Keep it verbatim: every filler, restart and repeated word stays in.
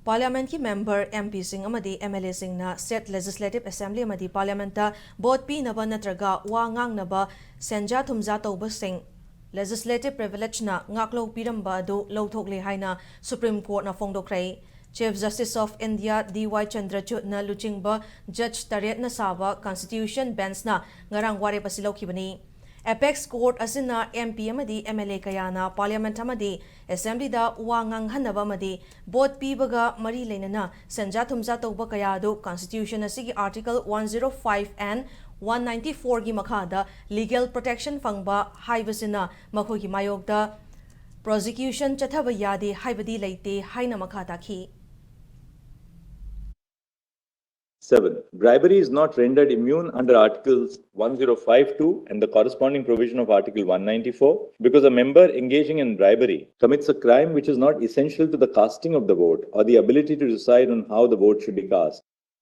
Parliament ꯀꯤ member, M P ꯁꯤꯡ ꯑꯃꯗꯤ M L A ꯁꯤꯡꯅ state legislative assembly ꯑꯃꯗꯤ Parliament ꯇ vote ꯄꯤꯅꯕ ꯅꯠꯇ꯭ꯔꯒ ꯋꯥ ꯉꯥꯡꯅꯕ ꯁꯦꯟꯖꯥ ꯊꯨꯝꯖꯥ ꯇꯧꯕꯁꯤꯡ legislative privilege ꯅ ꯉꯥꯛꯂꯧ ꯄꯤꯔꯝꯕ ꯑꯗꯨ ꯂꯧꯊꯣꯛꯂꯦ ꯍꯥꯏꯅ Supreme Court ꯅ ꯐꯣꯡꯗꯣꯛꯈ꯭ꯔꯦ꯫ Chief Justice of India D Y Chandrachud ꯅ ꯂꯨꯆꯤꯡꯕ judge ꯇꯔꯦꯠꯅ ꯁꯥꯕ constitution bench ꯅ ꯉꯔꯥꯡ ꯋꯥꯔꯦꯞ ꯑꯁꯤ ꯂꯧꯈꯤꯕꯅꯤ꯫ Apex Court ꯑꯁꯤꯅ M P ꯑꯃꯗꯤ M L A ꯀꯌꯥꯅ Parliament ꯑꯃꯗꯤ Assembly ꯗ ꯋꯥ ꯉꯥꯡꯍꯟꯅꯕ ꯑꯃꯗꯤ vote ꯄꯤꯕꯒ ꯃꯔꯤ ꯂꯩꯅꯅ ꯁꯦꯟꯖꯥ ꯊꯨꯝꯖꯥ ꯇꯧꯕ ꯀꯌꯥ ꯑꯗꯨ Constitution ꯑꯁꯤꯒꯤ Article one zero five and one ninety four ꯒꯤ ꯃꯈꯥꯗ legal protection ꯐꯪꯕ ꯍꯥꯏꯕꯁꯤꯅ ꯃꯈꯣꯏꯒꯤ ꯃꯥꯌꯣꯛꯇ prosecution ꯆꯠꯊꯕ ꯌꯥꯗꯦ ꯍꯥꯏꯕꯗꯤ ꯂꯩꯇꯦ ꯍꯥꯏꯅ ꯃꯈꯥ ꯇꯥꯈꯤ꯫ Seven, bribery is not rendered immune under Articles one zero five two and the corresponding provision of Article one ninety-four because a member engaging in bribery commits a crime which is not essential to the casting of the vote or the ability to decide on how the vote should be cast.